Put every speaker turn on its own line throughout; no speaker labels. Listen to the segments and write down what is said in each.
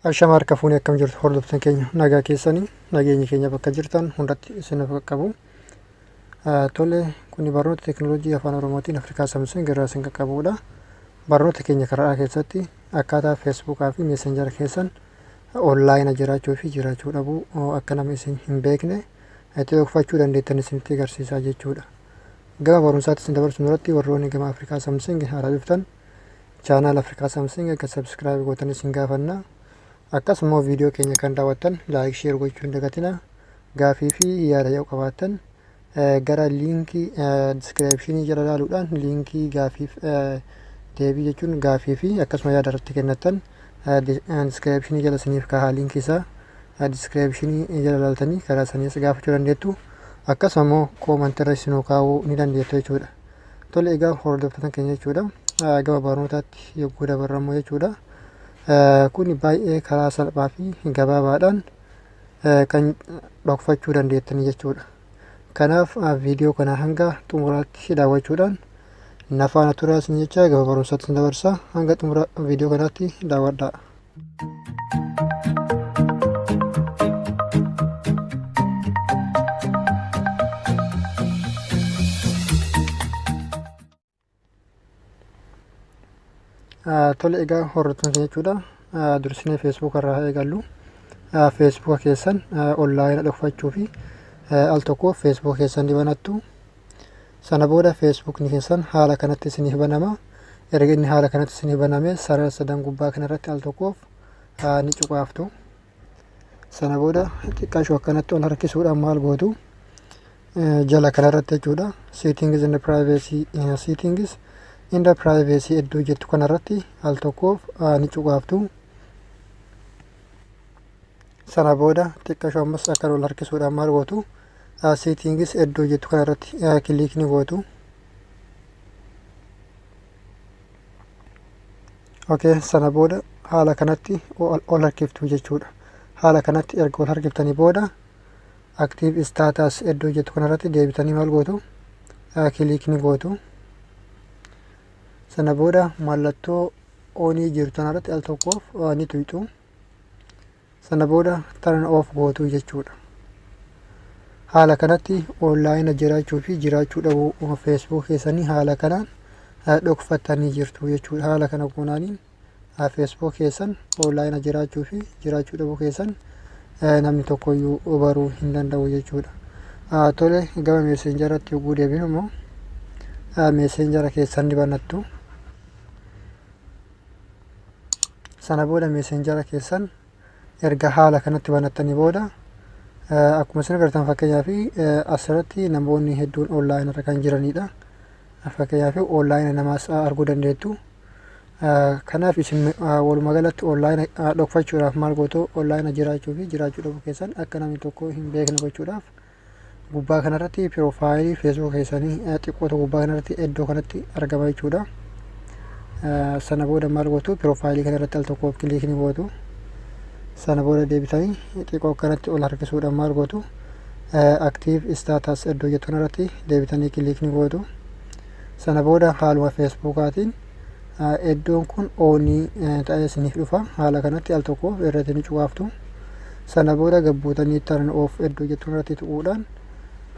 Ashama harka fuunee, akkam jirtu hordoftoota keenya? Nagaa keessanii? Nageenyi keenya bakka jirtan hundatti isin qaqqabu. Tole, kuni barnoota teekinooloojii Afaan Oromootiin Afrikaa Samsung irraa isin qaqqabudha. Barnoota keenya karaa keessatti akkaataa Feesbuukaa fi Meesenjara keessan online jiraachuu fi jiraachuu dhabuu akka nama isin hin beekne itti dhokfachuu dandeettan isinitti agarsiisaa jechuudha. Gama barumsaatti isin dabarsuun duratti, warroonni gama Afrikaa Samsung haaraa dhuftan channel Afrikaa Samsung akka subscribe gootan isin gaafanna. Akkasuma viidiyoo keenya kan daawwattan like, share gochuu hin dagatina. Gaafii fi yaada yoo qabaattan gara liinkii description jala ilaaluudhaan liinkii gaafiif deebii, jechuun gaafii fi akkasuma yaada irratti kennattan, description jala isiniif kahaa. Liinkii isaa description jala ilaaltanii karaa saniis gaafachuu dandeettu. Akkasuma immoo comment irra isinuu kaa'uu ni dandeettu jechuudha. Tole egaa, hordoftoota keenya jechuudha. Gama barnootaatti yogguu dabarramu jechuudha. Kun baay'ee karaa salphaa fi gabaabaadhaan kan dhokfachuu dandeettanii jechuudha. Kanaaf viidiyoo kana hanga xumuraatti daawwachuudhaan na faana turaa isin jecha gama barumsaatti isin dabarsa. Hanga xumura viidiyoo kanaatti daawwadhaa. Tole egaa, hordoftoota keenya jechuudha. Dursinee Feesbuuk irraa eegallu. Feesbuuka keessan online dhokfachuu fi al tokko Feesbuuka keessan ni banattu. Sana booda Feesbuukni keessan haala kanatti isiniif banama. Erga inni haala kanatti isiniif baname, sarara sadan gubbaa kanarratti al tokkoof ni cuqaaftu. Sana booda xiqqaashuu akkanatti ol harkisuudhaan maal gootu? Jala kanarratti jechuudha. Settings and privacy, settings and privacy iddoo jettu kanarratti al tokkoof ni cuqaaftu. Sana booda xiqqaashuu ammas akkan ol harkisuudhaan maal gootu? Settings iddoo jettu kanarratti click ni gootu. Okay, sana booda haala kanatti ol harkiftu jechuudha. Haala kanatti erga ol harkiftanii booda active status iddoo jettu kanarratti deebitanii maal gootu? Click ni gootu. Sana booda mallattoo on jirtu kanarratti al tokkoof ni tuyxu. Sana booda turn off gootu jechuudha. Haala kanatti online jiraachuu fi jiraachuu dhabuu Facebook keessanii haala kanaan dhokfattanii jirtu jechuudha. Haala kana goonaaniin Facebook keessan online jiraachuu fi jiraachuu dhabuu keessan namni tokkoyyuu baruu hin danda'u jechuudha. Tole, gama Meessenjaratti yogguu deebinu immoo Meessenjara keessan ni banattu. Sana booda Meessenjara keessan erga haala kanatti banattanii booda, akkuma isin agartan, fakkeenyaaf asirratti namoonni hedduun online irra kan jiranidha. Fakkeenyaaf online namaas arguu dandeettu. Kanaaf isin walumaa galatti online dhokfachuudhaaf maal gootu? Online jiraachuu fi jiraachuu dhabuu keessan akka namni tokko hin beekne gochuudhaaf gubbaa kanarratti profile Facebook keessanii xiqqootu gubbaa kanarratti iddoo kanatti argama jechuudha. Sana booda maal gootu? Profile kanarratti al tokkoof click ni gootu. Sana booda deebitanii xiqqoo akkanatti ol harkisuudhaan maal gootu? Active status iddoo jettu kanarratti deebitanii click ni gootu. Sana booda haaluma Feesbuukaatiin iddoon kun on ta'ee isiniif dhufa. Haala kanatti al tokkoof irratti ni cuqaaftu. Sana booda gabbuutanii turn off iddoo jettu kanarratti tuquudhaan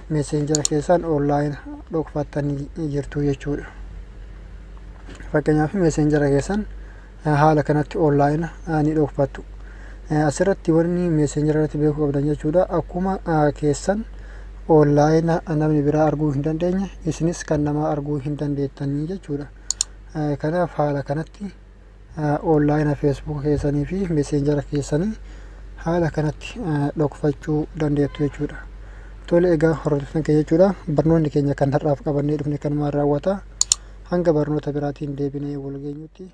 Meessenjara keessaan online dhokfattanii jirtu jechuudha. Fakkeenyaaf Meessenjara keessan haala kanatti online ni dhokfattu. Asirratti wanni Meessenjara irratti beekuu qabdan jechuudha. Akkuma keessan online namni biraa arguu hin dandeenye, isinis kan namaa arguu hin dandeettanii jechuudha. Kanaaf haala kanatti online Facebook keessanii fi Meessenjara keessanii haala kanatti dhokfachuu dandeettu jechuudha. Tole egaa, hordoftoota keenya jechuudha. Barnoonni keenya kan har'aaf qabannee dhufne kanumaan raawwata. Hanga barnoota biraatiin deebinee wal geenyutti.